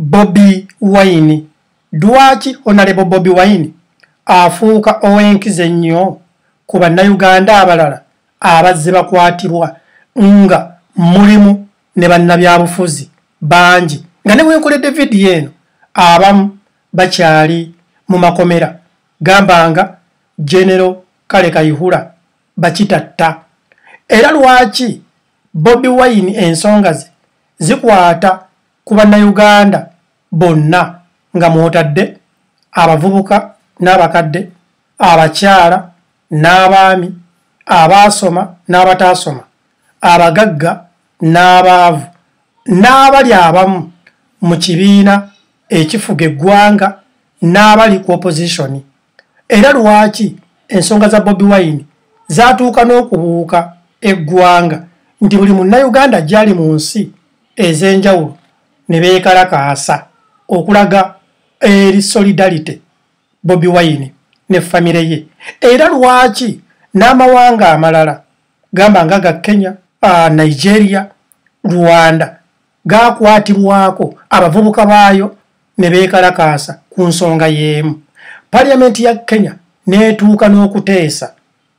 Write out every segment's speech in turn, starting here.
Bobi Wine. Lwaki Honorable Bobi Wine afuuka ow'enkizo ennyo ku bannayuganda abalala abazze bakwatibwa nga mulimu ne bannabyabufuzi bangi, nga ne bwenkoledde vidiyo eno abamu bakyali mu makomera, gamba nga General Kale Kayihura bakitatta. Era lwaki Bobi Wine ensonga ze zikwata ku bannayuganda bonna nga mwotadde abavubuka n'abakadde, abakyala n'abaami, abaasoma n'abataasoma, abagagga n'abaavu, n'abali abamu mu kibiina ekifuga eggwanga n'abali ku opposition? Era lwaki ensonga za Bobi Wine zaatuuka n'okubuuka eggwanga nti buli munnayuganda gy'ali mu nsi ez'enjawulo ne beekalakaasa okulaga eri solidarity Bobi Wine ne famire ye? Era lwaki n'amawanga amalala gamba nga ga Kenya, Nigeria, Rwanda gakwatibwako abavubuka baayo ne beekalakaasa ku nsonga y'emu? Parliament ya Kenya n'etuuka n'okuteesa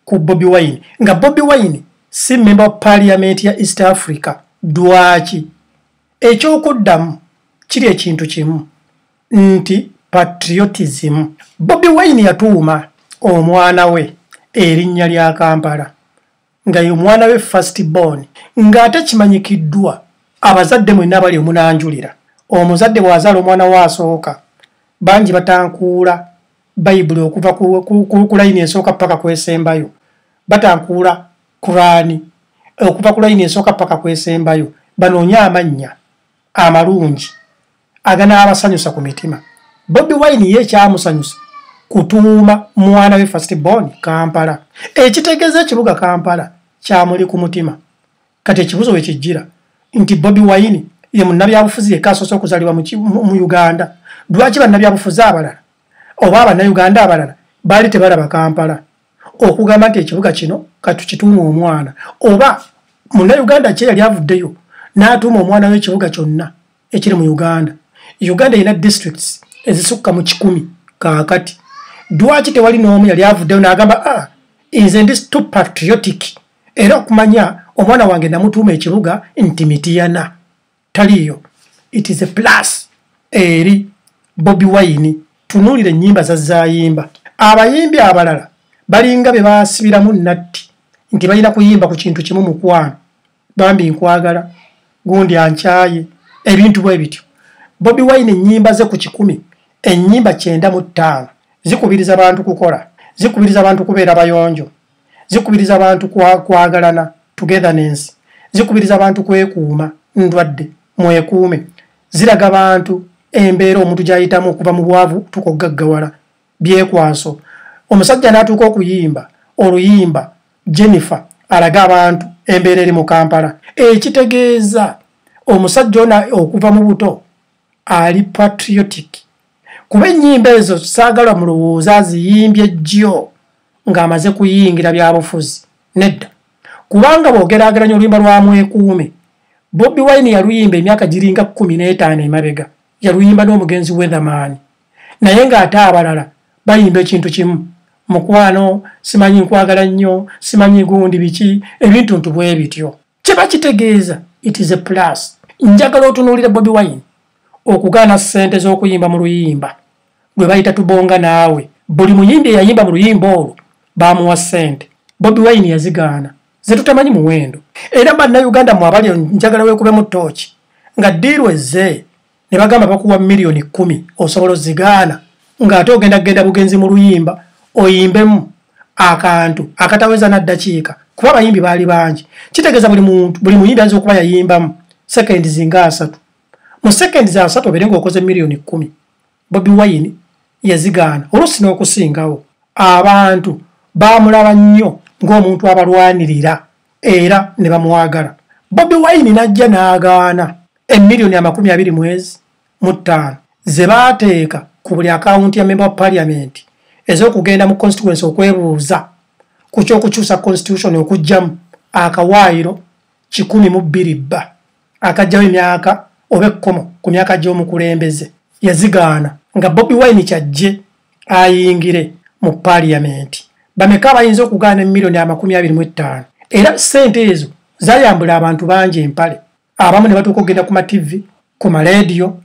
ku Bobi Wine nga Bobi Wine si member wa Parliament ya East Africa. Lwaki? Ekyokuddamu kiri ekintu kimu nti patriotism. Bobi Wine yatuuma omwana we erinnya lya Kampala nga ye omwana we first born, ng'ate kimanyikiddwa abazadde mwenna abali omunanjulira. Omuzadde bw'azaala omwana we asooka, bangi batankuula Bayibuli okuva ku layini esooka paka kwesembayo, batankuula Kuraani okuva ku layini esooka paka kwesembayo, banoonye amannya amalungi aganaabasanyusa ku mitima. Bobi Wine ye ekyamusanyusa kutuuma mwana we first born Kampala, ekitegeeza ekibuga Kampala kyamuli ku mutima. Kati ekibuzo we kijjira nti Bobi Wine ye munnabyabufuzi yekka asoose okuzaalibwa mu Uganda, lwaki bannabyabufuzi abalala oba abannayuganda abalala baali tebalaba Kampala okugamba nti ekibuga kino katukituuma omwana? Oba munnayuganda ki yali avuddeyo n'atuuma omwana w'ekibuga kyonna ekiri mu Uganda? Uganda erina districts ezisukka mu 100 kaakati. Lwaki tewali n'omu yali avuddeyo n'agamba, "Ah, nze ndi too patriotic, era okumanya omwana wange namutuuma ekibuga nti Mityana"? Taliiyo. It is a plus eri Bobi Wine. Tunuulira ennyimba zazzaayimba. Abayimbi abalala balinga be baasibiramu natti nti balina kuyimba ku kintu kimu: mukwano, bambi nkwagala, gundi ankyaye, ebintu bwe bityo. Bobi Wine ennyimba ze ku 100, ennyimba 95 zikubiriza bantu kukola, zikubiriza abantu kubeera bayonjo, zikubiriza abantu kwagalana, togetherness, zikubiriza abantu kwekuuma ndwadde, mwekuume, ziraga bantu embeera omuntu gy'ayitamu okuva mu bwavu tukogaggawala, byekwaso. Omusajja n'atuuka okuyimba oluyimba Jennifer alaga abantu embeera eri mu Kampala. Ekitegeeza omusajja ono okuva mu buto ali patriotic, kuba ennyimba ezo saagala mulowooza aziyimbye jjo ng'amaze kuyingira byabufuzi. Nedda, kubanga bw'ogeraageranya oluyimba lwa Mwekuume, Bobi Wine yaluyimba emyaka giringa 15 emabega, yaluyimba n'omugenzi Weatherman, naye ng'ate abalala bayimba ekintu kimu: mukwano, simanyi nkwagala nnyo, simanyi gundi biki, ebintuntu bwe bityo. Kiba kitegeeza it is a plus. Njagala otunuulire Bobi Wine okugaana ssente z'okuyimba mu luyimba lwe bayita Tubonga Naawe. Buli muyimbi eyayimba mu luyimba olwo bamuwa ssente, Bobi Wine yazigaana ze tutamanyi muwendo. Era bannayuganda mwe abali, njagala weekubemu tooki nga deal ezze ne bagamba bakuwa miliyoni 10, osobola ozigaana ng'ate ogenda kugenda bugenzi mu luyimba oyimbemu akantu akataweza naddakiika? Kuba abayimbi baali bangi, kitegeeza buli muntu, buli muyimbi ayinza okuba yayimbamu sekendi nga 30. Mu sekendi 30 obeere ng'okoze miliyoni 10. Bobi Wine yazigaana, oluusi n'okusingawo. Abantu baamulaba nnyo ng'omuntu abalwanirira era ne bamwagala. Bobi Wine n'ajja n'agaana emiliyoni 25 ze baateeka ku buli akawunti ya member wa parliament ez'okugenda mu constituency okwebuuza ku ky'okukyusa constitution, okuggyamu akawaayiro 102 ba akajjawo emyaka oba ekkomo ku myaka gy'omukulembeze, yazigaana nga Bobi Wine kyajje ayingire mu paaliyamenti. Bameka abayinza okugaana emiliyoni 25? Era ssente ezo zayambula abantu bangi empale, abamu ne batuuka okugenda ku mativi, ku marediyo,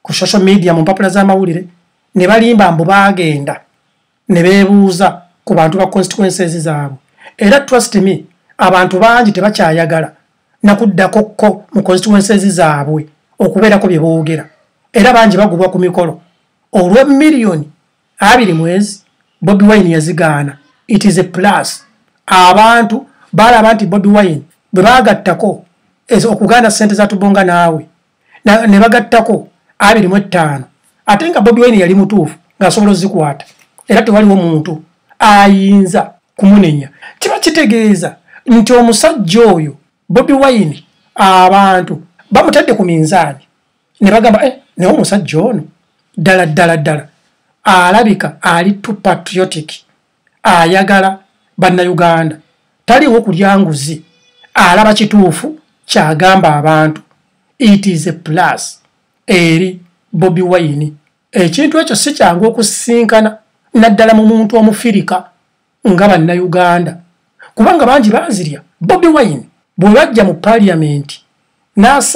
ku social media, mu mpapula z'amawulire ne balimba mbu baagenda ne beebuuza ku bantu ba constituencies zaabwe. Era trust me, abantu bangi tebakyayagala nakuddako ko mu constituencies zaabwe okubeerako bye boogera, era bangi bagubwa ku mikolo olw'emiliyoni 20. Bobi Wine yazigaana. It is a plus. Abantu balaba nti Bobi Wine bwe baagattako okugaana ssente za Tubonga naawe ne bagattako 25, ate nga Bobi Wine yali mutuufu ng'asobola ozikwata, era tewaliwo muntu ayinza kumunenya. Kiba kitegeeza nti omusajja oyo Bobi Wine abantu bamutadde ku minzaani ne bagamba, naye omusajja ono ddala ddala ddala alabika ali too patriotic, ayagala Bannayuganda, taliwo kulya nguzi, alaba kituufu kyagamba abantu. It is a plus eri Bobi Wine. Ekintu ekyo si kyangu okusisinkana naddala mu muntu omufirika nga Bannayuganda, kubanga bangi baazirya. Bobi Wine bwe bajja mu paaliyamenti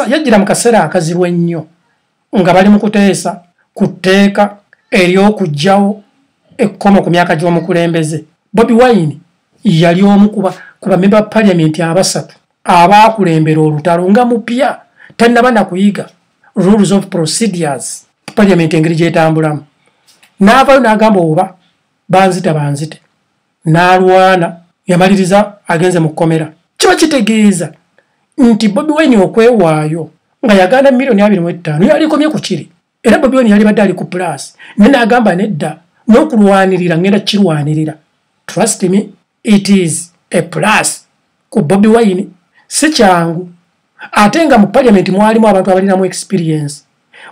yajjira mu kaseera akazibu ennyo nga bali mu kuteesa ku tteeka ery'okuggyawo ekkomo ku myaka gy'omukulembeze. Bobi Wine yali omu ku bamemba ba paaliyamenti abasatu abaakulembera olutalo nga mupya, tannaba na kuyiga rules of procedures, paaliyamenti engeri gy'etambulamu. N'avaayo n'agamba oba banzita banzite, n'alwana, yamaliriza agenze mu kkomera. Kiba kitegeeza nti Bobi Wine okwewaayo nga yagaana miliyoni 25 yalikomye ku kiri, era Bobi Wine yalibadde ali ku plus, naye n'agamba nedda, n'okulwanirira ngenda kirwanirira. Trust me, it is a plus ku Bobi Wine. Si kyangu, ate nga mu paaliyamenti mwalimu abantu abalinamu experience,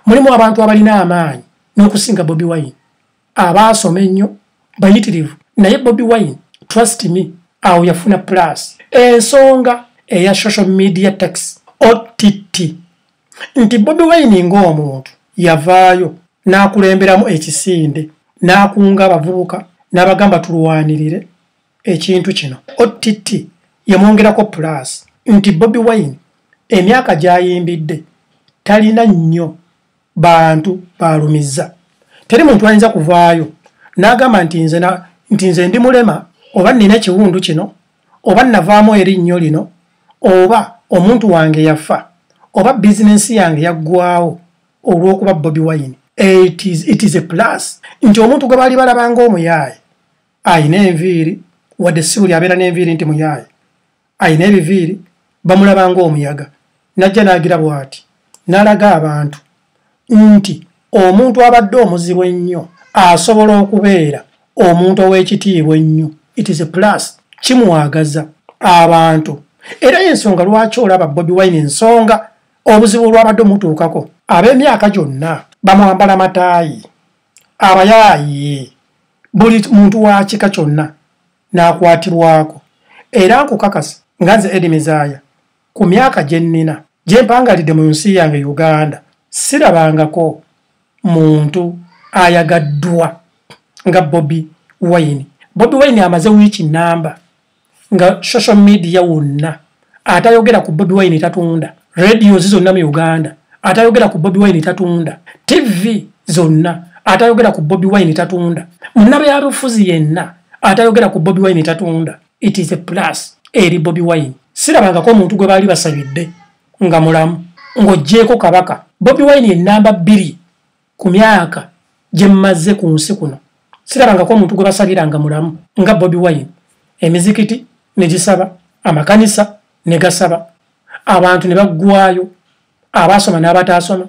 mulimu abantu abalina amaanyi n'okusinga Bobi Wine, abaasoma ennyo, bayitirivu, naye Bobi Wine, trust me, awo yafuna plus. Ensonga eya social media tax, OTT, nti Bobi Wine ng'omuntu yavaayo n'akulemberamu ekisinde, n'akunga abavubuka n'abagamba tulwanirire ekintu kino. OTT yamwongerako plus nti Bobi Wine emyaka gy'ayimbidde talina nnyo bantu balumizza. Teri muntu ayinza kuvaayo n'agamba nti nze ndi mulema, oba nnina ekiwundu kino, oba navaamu erinnyo lino, oba omuntu wange yafa, oba bizinensi yange yaggwawo olw'okuba Bobi Wine. It is a plus nti omuntu gwe baali balaba ng'omuyaaye ayina enviiri, wadde si buli abeera n'enviiri nti muyaaye, ayina ebiviiri, bamulaba ng'omuyaga, najja n'agira bw'ati n'alaga abantu nti omuntu abadde omuzibu ennyo asobola okubeera omuntu ow'ekitiibwa ennyo. It is a plus, kimwagaza abantu. Era ensonga lwaki olaba Bobi Wine, ensonga obuzibu olwabadde omutuukako, ab'emyaka gyonna bamwambala mataayi, abayaayi, buli muntu wa kika kyonna n'akwatibwako. Era nkukakasa nga nze Eddie Mezaya, ku myaka gye nnina gye mpangalidde mu nsi yange Uganda, sirabangako muntu ayagaddwa nga Bobi Wine. Bobi Wine amaze wiiki namba nga social media wonna atayogera ku Bobi Wine tatunda, radios zonna mu Uganda atayogera ku Bobi Wine tatunda, TV zonna atayogera ku Bobi Wine tatunda, munnabyabufuzi yenna atayogera ku Bobi Wine tatunda. It is a plus eri Bobi Wine. Sirabangako omuntu gwe baali basabidde nga mulamu ng'oggyeeko kabaka. Bobi Wine ye namba 2 ku myaka gye mmaze ku nsi kuno, sirabangako omuntu gwe basabira nga mulamu nga Bobi Wine. Emizikiti ne gisaba, amakanisa ne gasaba, abantu ne baggwayo, abaasoma n'abataasoma,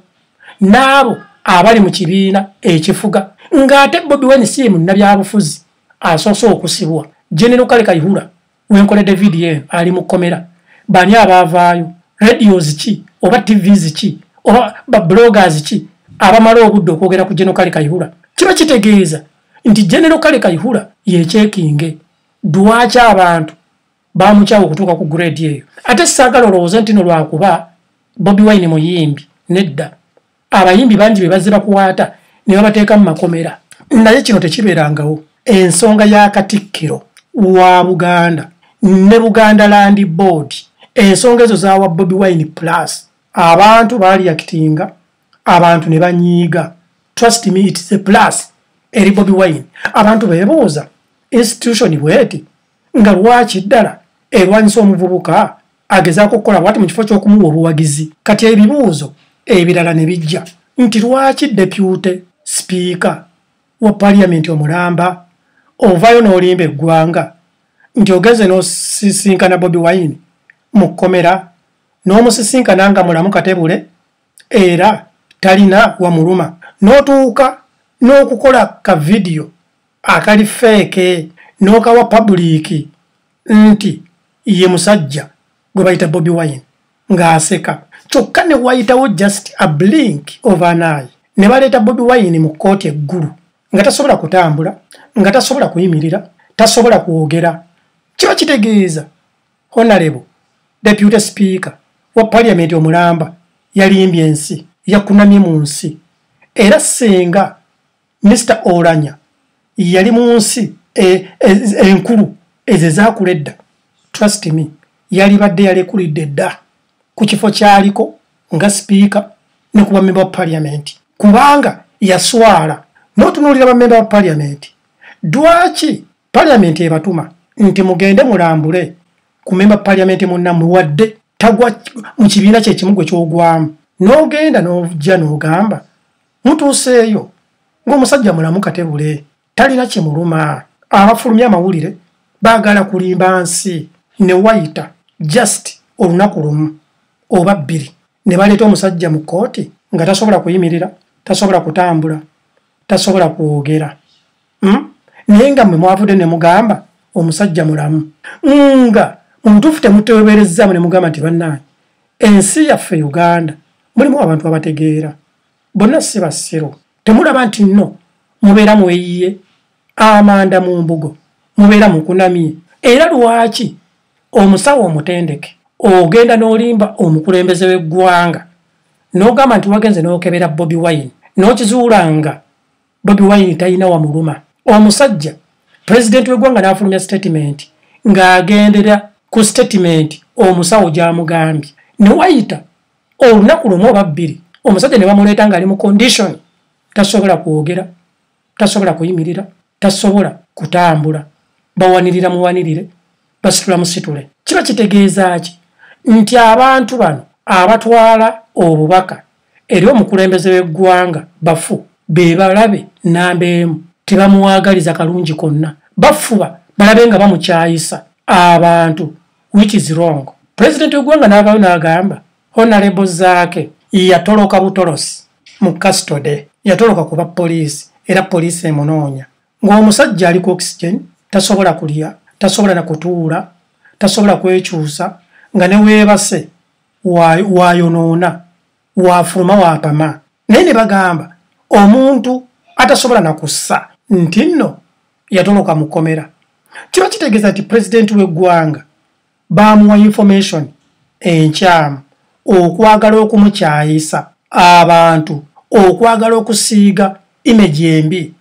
n'abo abali mu kibiina ekifuga, ng'ate Bobi Wine si ye munnabyabufuzi asoose okusibwa. General Kale Kayihura wenkoledde vidiyo eno ali mu kkomera. Bani abaavaayo? Radios ki oba TVs ki oba babloggers ki abamala obudde okwogera ku General Kale Kayihura? Kiba kitegeeza nti General Kale Kayihura yekyekinge lwaki abantu bamukyawa okutuuka ku grade eyo. Ate saagala olowooze nti no lwakuba Bobi Wine muyimbi Nedda, abayimbi bangi be bazze bakwata ne babateeka mu makomera, naye kino tekibeerangawo. Ensonga ya Katikkiro wa Buganda ne Buganda Land Board, ensonga ezo zaawa Bobi Wine plus. Abantu baaliyakitinga, abantu ne banyiiga. Trust me, it is a plus eri Bobi Wine. Abantu beebuuza institution bweti nga lwaki ddala erwanyisa omuvubuka agezaako okukola bwati mu kifo ky'okumuwa obuwagizi. Kati ebibuuzo ebirala ne bijja nti lwaki deputy speaker wa parliament omulamba ovaayo n'olimba eggwanga nti ogenze n'osisinkana Bobi Wine mu kkomera, n'omusisinkana nga mulamu katebule era talina wamuluma, n'otuuka n'okukola ka vidiyo akali fake n'okawa public nti ye musajja gwe bayita Bobi Wine ng'aseka. Kyokka ne wayitawo just a blink of an eye ne baleeta Bobi Wine mu kkooti eggulu nga tasobola kutambula, nga tasobola kuyimirira, tasobola kwogera. Kiba kitegeeza Honorable Deputy Speaker wa Parliament omulamba yalimbye ensi, yakunamye mu nsi. Era singa Mr. Olanya yali mu nsi enkulu ezo ezaakula edda, trust me, yalibadde yalekulidde dda ku kifo kyaliko nga sipiika ne ku bamemba wa parliament, kubanga yaswala. N'otunuulira bamemba wa parliament, lwaki parliament ebatuma nti mugende mulambule ku memba parliament munnammwe wadde tagwa mu kibiina kye kimu gwe ky'ogwamu, n'ogenda n'ojja n'ogamba mutuuseeyo ng'omusajja mulamu katebule, talina kimuluma. Abafulumya amawulire baagala kulimba nsi. Ne wayita just olunaku lumu oba bbiri ne baleeta omusajja mu kkooti nga tasobola kuyimirira, tasobola kutambula, tasobola kwogera, Naye nga mmwe mwavudde ne mugamba omusajja mulamu, nga mu butuufu temuteeberezaamu ne mugamba nti bannange ensi yaffe Uganda mulimu abantu abategeera, bonna si basiru. Temulaba nti nno mubeera mweyiye amanda mu mbugo, mubeera mukunamye. Era lwaki omusawo omutendeke ogenda n'olimba omukulembeze w'eggwanga n'ogamba nti wagenze n'okebera Bobi Wine, n'okizuula nga Bobi Wine talina wamuluma? Omusajja pulezidenti w'eggwanga n'afulumya statement ng'agendera ku statement omusawo gy'amugambye. Ne wayita olunaku lumu oba bbiri omusajja ne bamuleeta ng'ali mu condition tasobola kwogera, tasobola kuyimirira, tasobola kutambula, bawanirira muwanirire, basitula musitule. Kiba kitegeeza ki? Nti abantu bano abatwala obubaka eri omukulembeze w'eggwanga bafu, be balabe namba emu, tebamuwaagaliza kalungi konna, bafuba balabe nga bamukyayisa abantu, which is wrong. Pulezidenti w'eggwanga n'avaayo n'agamba Honorable Zaake yatoloka butolosi mu custody, yatoloka kuba poliisi, era poliisi emunoonya. Ng'omusajja ali ku oxygen, tasobola kulya, tasobola na kutuula, tasobola kwekyusa, nga ne weebase waayonoona, waafuluma, waapama. Naye ne bagamba omuntu atasobola na kussa nti nno yatoloka mu kkomera. Kiba kitegeeza nti pulezidenti w'eggwanga baamuwa information enkyamu okwagala okumukyayisa abantu, okwagala okusiiga image embi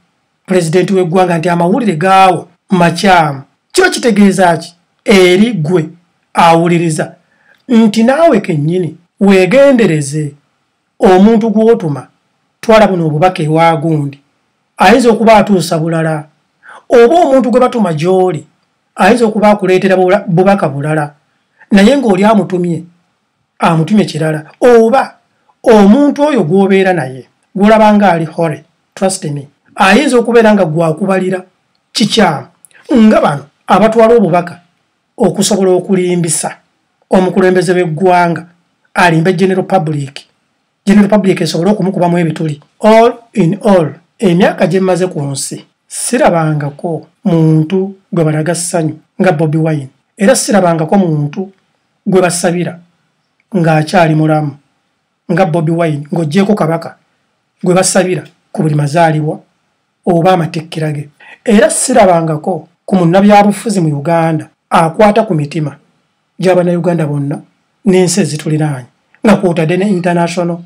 pulezidenti w'eggwanga nti amawulire gaawo makyamu. Kiba kitegeeza ki eri ggwe awuliriza? Nti naawe kennyini weegendereze omuntu gw'otuma, twala buno obubaka ewa gundi, ayinza okuba atuusa bulala, oba omuntu gwe batuma gy'oli ayinza okuba akuleetera bubaka bulala, naye ng'oli amutumye kirala. Oba omuntu oyo gw'obeera naye gw'olaba nga ali hore, trust me, ayinza okubeera nga gwakubalira kikyamu, nga bano abatwala obubaka okusobola okulimbisa omukulembeze w'eggwanga alimbe general public, general public esobole okumukubamu ebituli. All in all, emyaka gye mmaze ku nsi sirabangako muntu gwe balaga ssanyu nga Bobi Wine, era sirabangako muntu gwe basabira ng'akyali mulamu nga Bobi Wine, ng'oggyeko kabaka gwe basabira ku buli mazaalibwa oba amatikkira ge. Era sirabangako ku munnabyabufuzi mu Uganda akwata ku mitima gy'Abannayuganda bonna n'ensi ezituliraanye, nga kw'otadde ne international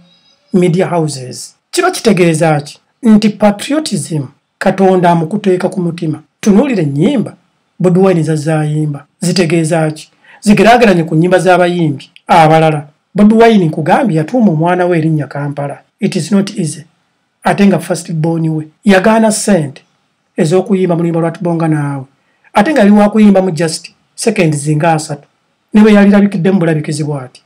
media houses. Kiba kitegeeza ki? Nti patriotism Katonda amukuteeka ku mutima. Tunuulira ennyimba Bobi Wine zazzaayimba zitegeeza ki? Zigeraageranye ku nnyimba z'abayimbi abalala. Bobi Wine nkugambye yatuuma omwana we erinnya Kampala. It is not easy. Ate nga first born we yagaana ssente ez'okuyimba mu luyimba lwa Tubonga Naawe, ate nga yali wakuyimbamu just seconds nga 3, ne bwe yalirabikiddemu bulabikizi bw'ati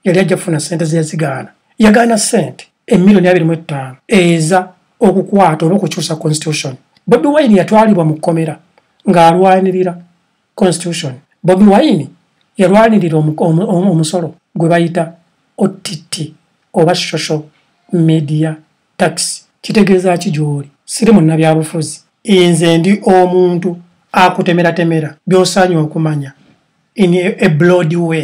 yali ajja kufuna ssente ze yazigaana. Yagaana ssente emiliyoni 25 eza okukwata oba okukyusa constitution. Bobi Wine yatwalibwa mu kkomera ng'alwanirira constitution. Bobi Wine yalwanirira omusolo gwe bayita OTT oba social media tax. Kitegeeza ki gy'oli? Siri munnabyabufuzi, nze ndi omuntu akutemeratemera by'osaanye okumanya in a broad way.